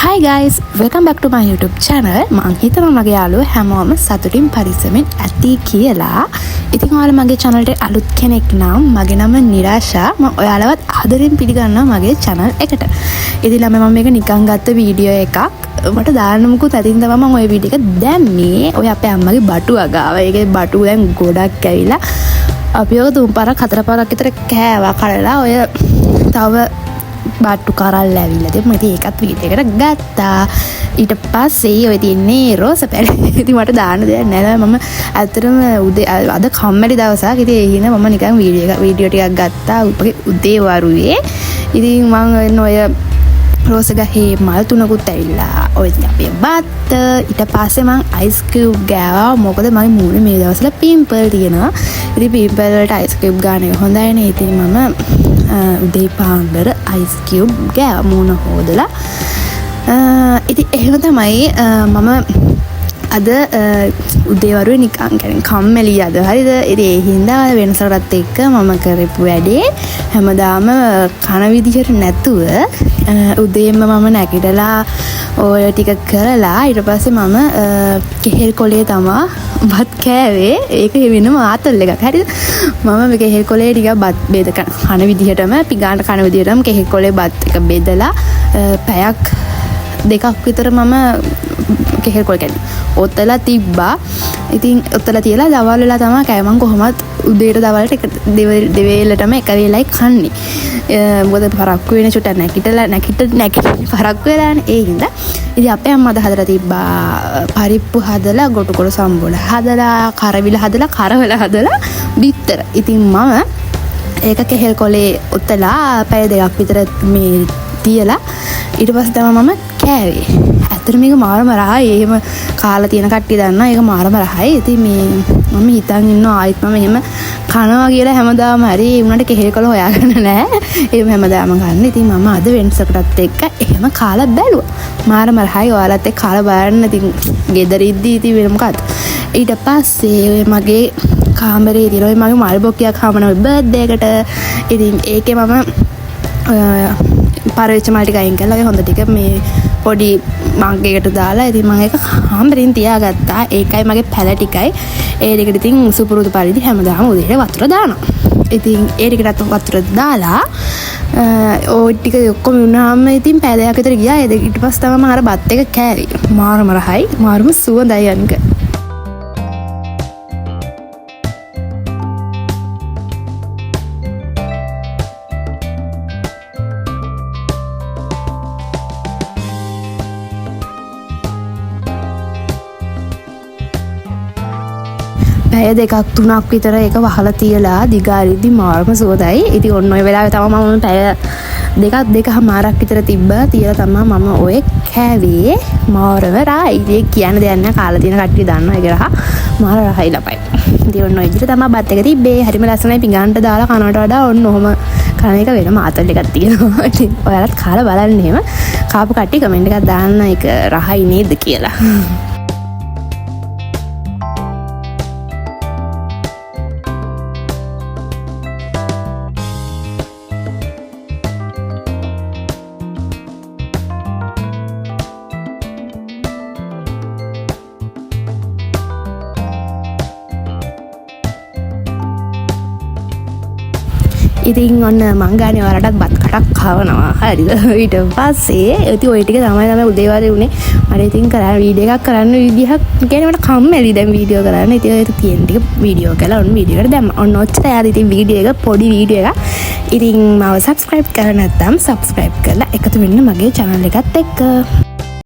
Hi guys, welcome back to my YouTube channel. මං හිතනවා මගේ යාළුවෝ හැමෝම සතුටින් පරිස්සමෙන් ඇති කියලා. ඉතින් ඔයාලා මගේ channel එකට අලුත් කෙනෙක් නම් මගේ නම නිරාෂා. මං ඔයාලවත් ආදරෙන් පිළිගන්නවා මගේ channel එකට. ඉතින් ළමයි මම මේක නිකන් ගත්ත වීඩියෝ එකක්. මට දාන්න මුකුත් නැති හින්දා මම ඔය වීඩියෝ එක දැම්මේ. ඔය අපේ අම්මගේ බටු අගාව. ඒකේ බටු දැන් ගොඩක් ඇවිල්ලා අපි ඔක තුන් පාරක් හතර පාරක් විතර කෑවා කඩලා. ඔය තව බට්ටු කරල්ල ඇවිල්ලා තිබුණා. ඉතින් ඒකත් වීඩියෝ එකට ගත්තා. ඊට පස්සේ ඔය තියන්නේ රෝස පැල. ඉතින් මට දාන්න දෙයක් නෑ. මම ඇත්තටම උදේ අද කම්මැලි දවසක්. ඉතින් ඒ හින්දා මම නිකන් වීඩියෝ ටිකක් ගත්තා උදේ වරුවේ. ඉතින් මං ඔය රෝස ගහේ මල් තුනකුත් ඇවිල්ලා. ඔය ඉතින් අපේ බත්. ඊට පස්සේ මං අයිස් කියුබ් ගෑවා. මොකද මගේ මූණේ මේ දවස්වල පිම්පල් තියෙනවා. ඉතින් පිම්පල් වලට අයිස් කියුබ් ගාන එක හොඳයිනේ. ඉතින් මම උදේ පාන්දර අයිස් කියුබ් ගෑවා මූණ හොදලා. ඉතින් එහෙම තමයි මම අද උදේ වරුවේ නිකන් කම්මැලි අද හරිද? ඉතින් ඒ හින්දා වෙනසටත් එක්ක මම කරපු වැඩේ හැමදාම කන විදිහට නැතුව උදේම මම නැගිටලා ඔය ටික කරලා ඊට පස්සේ මම කෙහෙල් කොලේ තමා බත් කෑවේ. ඒක වෙනම ආතල් එකක්. හරිද? මම මේ කෙහෙල් කොලේ ටිකක් බත් බෙද කන විදිහටම පිඟානට කන විදිහටම කෙහෙල් කොලේ බත් එක බෙදලා පැයක් දෙකක් විතර මම කෙහෙල් කොල ඔතලා තිබ්බා. ඉතින් ඔතලා තියලා දවල් වෙලා තමා කෑවේ. මං කොහොමත් උදේට දවල්ට එක දෙවේලටම එක වේලයි කන්නේ. මොකද පරක්කු වෙන චුට්ටක් නැගිටලා නැගිට පරක්කු වෙලානේ. ඒ හින්දා ඉතින් අපේ අම්මා අද හදලා තිබ්බා පරිප්පු හදලා, ගොටුකොළ සම්බොල හදලා, කරවිල හදලා, කරවල හදලා බිත්තර. ඉතින් මම ඒක කෙහෙල් කොලේ ඔතලා පැය දෙකක් විතර මේ තියලා ඊට පස්සේ තමයි මම කෑවේ. ඇත්තටම මේක මාරම රහයි. එහෙම කාලා තියෙන කට්ටිය දන්නවා ඒක මාරම රහයි. ඉතින් මේ මම හිතන් ඉන්නවා ආයෙත් මම එහෙම කනවා කියලා හැමදාම හරි. ඒ වුණාට කෙහෙල් කොළ හොයාගන්න නෑ. එහෙම හැමදාම කන්න. ඉතින් මම අද වෙනසකටත් එක්ක එහෙම කාලා බැලුවා. මාරම රහයි. ඔයාලත් එක්ක කාලා බලන්න. ඉතින් ගෙදර ඉද්දි ඉතින් වෙන මොකද්ද? ඊට පස්සේ ඔය මගේ කාමරේ තියෙන ඔය මගේ මල් බොක්කයක් හම්බුණා ඔය බර්ත්ඩේ එකට. ඉතින් ඒකේ මම පරවෙච්ච මල් ටික අයින් කරලා ඔය හොඳ ටික මේ පොඩි මග්ගයකට දාලා ඉතින් මම ඒක කාමරෙන් තියාගත්තා. ඒකයි මගේ පැල ටිකයි. ඒ ටිකට ඉතින් සුපුරුදු පරිදි හැමදාම උදේට වතුර දානවා. ඉතින් ඒ ටිකටත් වතුර දාලා ඔය ටික ඔක්කොම වුණාම ඉතින් පැය දෙකක් විතර ගියා. ඒ දෙක ඊට පස්සේ තමයි මම අර බත් එක කෑවේ. මාරම රහයි, මාරම සුවඳයි අනික. පැය දෙකක් තුනක් විතර ඒක වහලා තියලා දිගාරිද්දි මාරම සුවඳයි. ඉතින් ඔන්න ඔය වෙලාවේ තමයි මම පැය දෙකක් දෙකහමාරක් විතර තිබ්බා. තියලා තමයි මම ඔය කෑවේ. මාරම රහයි. ඉතින් ඒක කියන්න දෙයක් නෑ. කාලා තියෙන කට්ටිය දන්නවා ඒක රහ. මාර රහයි ළමයි. ඉතින් ඔන්න ඔය විදිහට තමයි බත් එක තිබ්බේ. හරිම ලස්සනයි. පිඟානට දාලා කනවට වඩා ඔන්න ඔහොම කන එක වෙනම ආතල් එකක් තියෙනවා. ඉතින් ඔයාලත් කාලා බලන්න එහෙම. කාපු කට්ටිය කමෙන්ට් එකක් දාන්න ඒක රහයි නේද කියලා. ඉතින් ඔන්න මං ගානේ ඔයාලටත් බත් කටක් කවනවා. හරිද? ඊට පස්සේ ඉතින් ඔය ටික තමයි උදේ වරේ උනේ. මට ඉතින් කරන්න වීඩියෝ එකක් කරන්න විදිහක් මට කම්මැලි දැන් වීඩියෝ කරන්න. ඉතින් ඔය තියෙන ටික වීඩියෝ කරලා ඔන්න වීඩියෝ එකට දැම්මා. ඔන්න ඔච්චරයි අද ඉතින් වීඩියෝ එක, පොඩි වීඩියෝ එකක්. ඉතින් මාව සබ්ස්ක්‍රයිබ් කරලා නැත්නම් සබ්ස්ක්‍රයිබ් කරලා එකතු වෙන්න මගේ channel එකත් එක්ක.